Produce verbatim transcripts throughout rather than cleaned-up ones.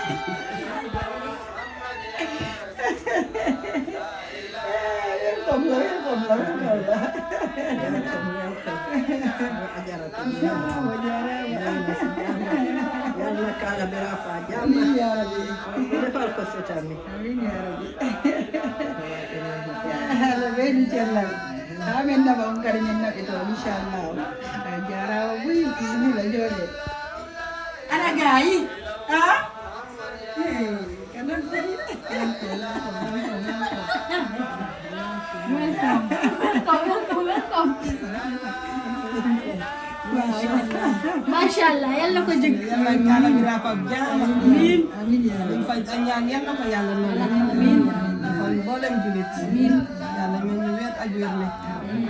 Welcome, welcome, welcome. Welcome, welcome. A jarama. A jarama. Yalla kala bera fa jama. Amin ya rabbi. Defal ko setami. Amin ya rabbi. Yalla beni cellal. Amin naba on kadi min nabi to inshallah. A jarama buy. Bismillah jode. Ana gayi. Ha? Hey. Welcome, welcome, welcome. Machallah, yalla ko jig. Yalla kala bira ko jama. Amin. Amin ya. Min fay ñaan yalla ko yalla non. Amin. Fal mboolem julit. Amin. Yalla min wet ak werne. Amin.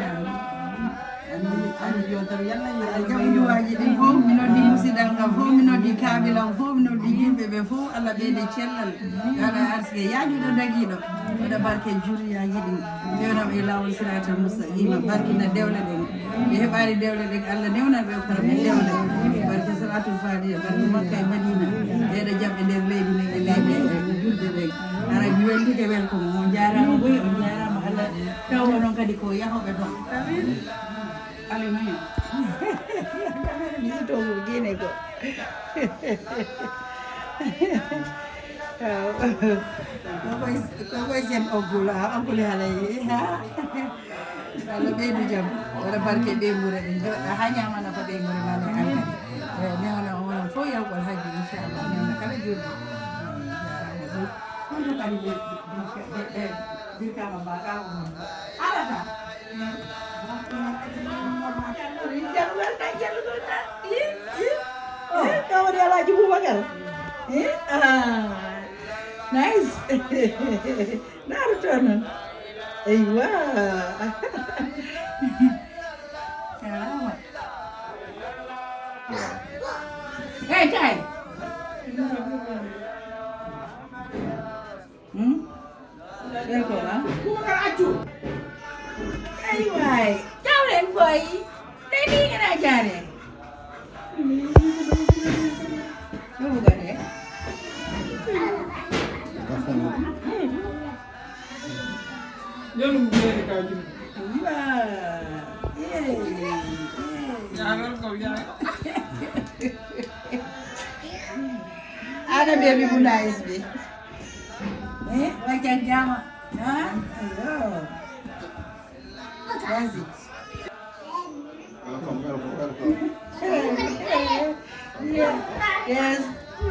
Amin. Amin. Yo tam yalla ñu yalla jamu duwaji din fof mi noddi musidal ngam fof mi noddi kabilam fof mi noddi yimɓe ɓe fof. Allah ɓeyde cellal. Yo Allah arsike yaajuɗo dagiɗo. Waɗa barke juriyaji ɗin. Fewnam e lawol siratal mustaqima. Barkina dewle ɗen. Ɓe heɓani dewle ɗen Allah newnan ɓe kono ɓe dewle. Barke salatul fatiha. Barke makka e madina. Ɓeyda jaɓɓe nder leydi men e leydi e julde ɗen. Ara mi weldude welcome. On jarama boy on jarama Allah. Taw onon kadi ko yahoɓe ɗon. Amin. Alinoño. Misitogo gene ko. Kokoy sen oggulo ha ogguli halay ha. Ala ɓeydu jam. Wala barke ɓe mure ɗe joɗɗa ha ñamana ko ɓe mure mane hankadi. Newna onon fof yawgol hajji inchallah newna kala julɗo. Kono kadi ɓe birkama mbaɗa onon alata. Kawri Alhaji Boubacar. Nice. Naruto noon. Eywa. Salaama. Hey, kay. Hmm? Welcome, ha? Boubacar accu. Ay waay. Jawlen boy. Tey nii ngeen a jaare. Ɗo bugate. Ñolu bugate ka jum. Aywa. Yee. Ana baby bu nice bi. Eh, wajan jama. Ha? Ayo. That's it. Welcome, welcome, welcome. Yes.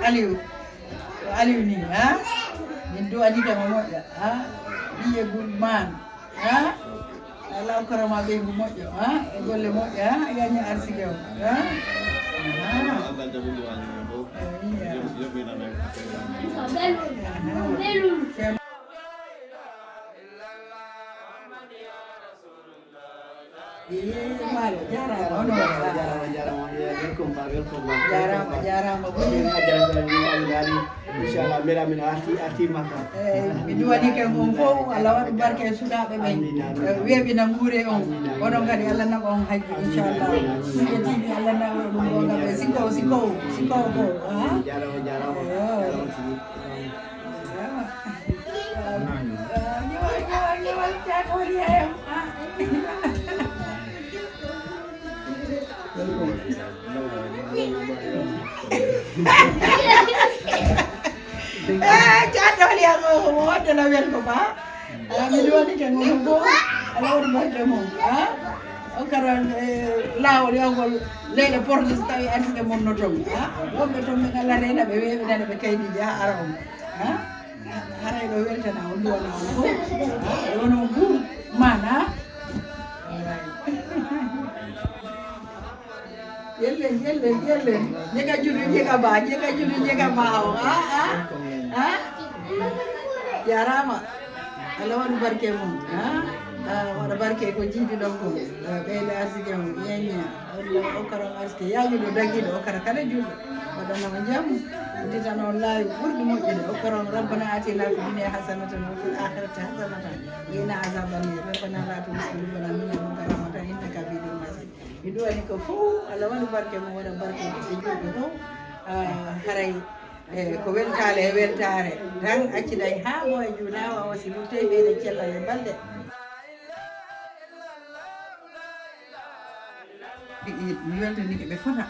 Aliou. Aliou ni, ha? Min du'ani kama moƴƴa, ha? Be a good man. Ha? Allah hokkora ma ɓeygu moƴƴo, ha? E golle moƴƴe, ha? Yañi arsike o, ha? Aha. Amin, ya. Aha. Jarama, jarama, jarama. Jarama, jarama. Inchallah, mbeɗa min arti arti makka. Eh, mi duwanike on fof Allah waɗu barke e sukaɓe ɓen. Eh, weeɓina nguure on. Onon kadi Allah naɓa on hajji inchallah. Ɓe tiiɗi Allah naɓa ɗum gonga ɓe sikko sikko sikko ko. Jarama, jarama. Jarama tigi. Jarama. Ñewal, ñewal, ñewal, cakoli em. Eh, caɗɗo liyago mo waddana welko ba. Ah, mi woni ke mo go. Ala woni barke mo. Ah? O karan lawol yawgol leyɗe porte so tawi arsike mon no toon. Ah? Wonɓe toon ɓe ngala rena ɓe weɓe nana ɓe kaydi ja ara on. Ah? Haray ɗo weltana on duwana on fof. Ah? E wono ngu mana. Yellen, yellen, yellen. Ñeka julu, ñeka ba, ñeka julu, ñeka ba. O, ah, ah, ah. Jarama. Allah waɗu barke mum. Ah, ah, waɗa barke ko jiidi ɗon ko. Ah, ɓeyda arsike mum. Ñeñe. Allah okkara on arsike. Yañuɗo dagiɗo okkara kala julɗo. Waɗana on jam. Udditana on laawi ɓurɗi moƴƴude. Okkara on rabbana atina fi dunya hasanatan wa fil akhirati hasanatan. Wa qina azaban nar. Rabbana la tuzigh qulubana ba'da idh hadaytana wa hab lana min ladunka rahmatan innaka antal wahhab. Mi duwani ko fof Allah waɗu barke mum waɗa barke e julɓe fof. Ah, haray E ko weltaare e weltaare tan acciɗay haa ɓooya juulaawa o si luttey ɓeyɗe cellal e balɗe. Mi weltanike ɓe fota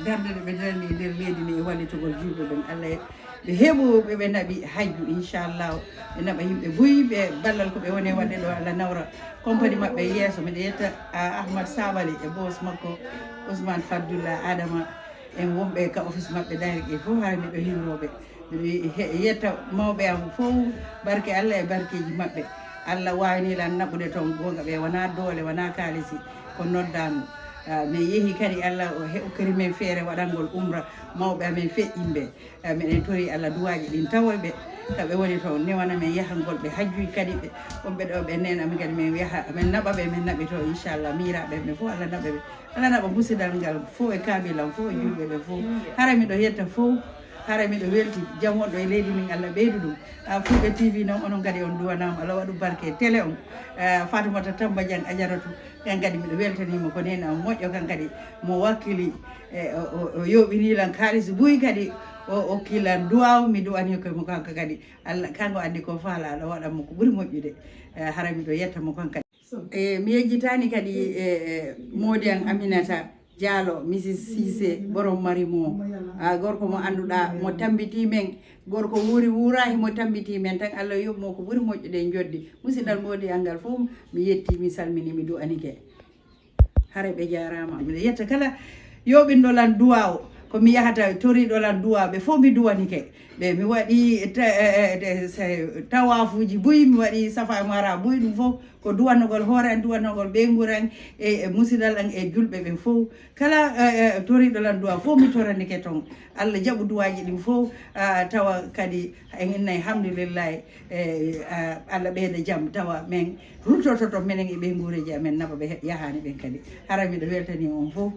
darde nde ɓe darni e nder leydi ndi e wallitogol juulɓe ɓen. Allah ɓe heɓu ɓe ɓe naɓi hajju inchallahu, ɓe naɓa yimɓe buy ɓe ballal ko ɓe woni e waɗde ɗo. Allah nawra compagnie maɓɓe yeeso. Miɗo yetta Ahmad Sabali e boss makko Ousmane Faddoula Adama, en wonɓe ka office maɓɓe daari e fof hara miɗo hirroɓe. Miɗo yetta mawɓe am fof barke Allah e barkeji maɓɓe. Allah wawni lan naɓude toon gonga ɓe wona doole wona kaalisi, ko noddango. Min yeehi kadi Allah o heɓokori men feere waɗangol umra mawɓe amen feƴƴimɓe. Miɗen tori Allah duwaji ɗin tawoyɓe ka ɓe woni toon newana men yahangol ɓe hajjuy kadi ɓe wonɓe ɗo ɓe nen amin kadi min yaha min naɓa ɓe min naɓi to inchallah miiraɓe ɓe fof Allah naɓa ɓe. Allah naɓa musidal ngal fof e kaabilam fof e julɓe ɓe fof. Hara miɗo yetta fof hara miɗo welti jam wonɗo e leydi min Allah ɓeydu ɗum. Fulɓe TV noon onon kadi on duwanama Allah waɗu barke télé on. Fatumata Tamba Diang Ajaratu, ɓen kadi miɗo weltanima ko nena moƴƴo kan kadi mo wakkili. E o yoɓini lan kaalis buy kadi o okki lan duwaw mi duwani ko mo kanko kadi. Allah kanko andi ko faala ɗo waɗan mo ko ɓuri moƴƴude. Hara miɗo yetta mo kan kadi. E mi yejjitani kadi e moodi an Aminata Diallo Misis Sise borom mari mo. Gorko mo annduɗa mo tambiti men, gorko wuuri wuurahi mo tambiti men tan Allah yoɓ mo ko ɓuri moƴƴude e joddi. Musidal moodi an ngal fof mi yetti mi salmini mi du'anike. Hare ɓe jarama miɗo yetta kala yoɓinɗo lan duwa o ko mi yahata toriɗo lan duwa ɓe fof mi duwanike ɓe mi waɗi tawafuji buy mi waɗi safa e mara buy ɗum fof ko duwanogol hoore an duwanogol ɓeynguur an e musidal an e julɓe ɓen fof. Kala toriɗo lan duwa fof mi toranike toon. Allah jaɓu duwaji ɗin fof. Tawa kadi en inna alhamdulillahi. Allah ɓeyda jam tawa min ruttoto toon minen e ɓeynguureji amen naɓa ɓe yahani ɓen kadi. Hara miɗo weltani on fof.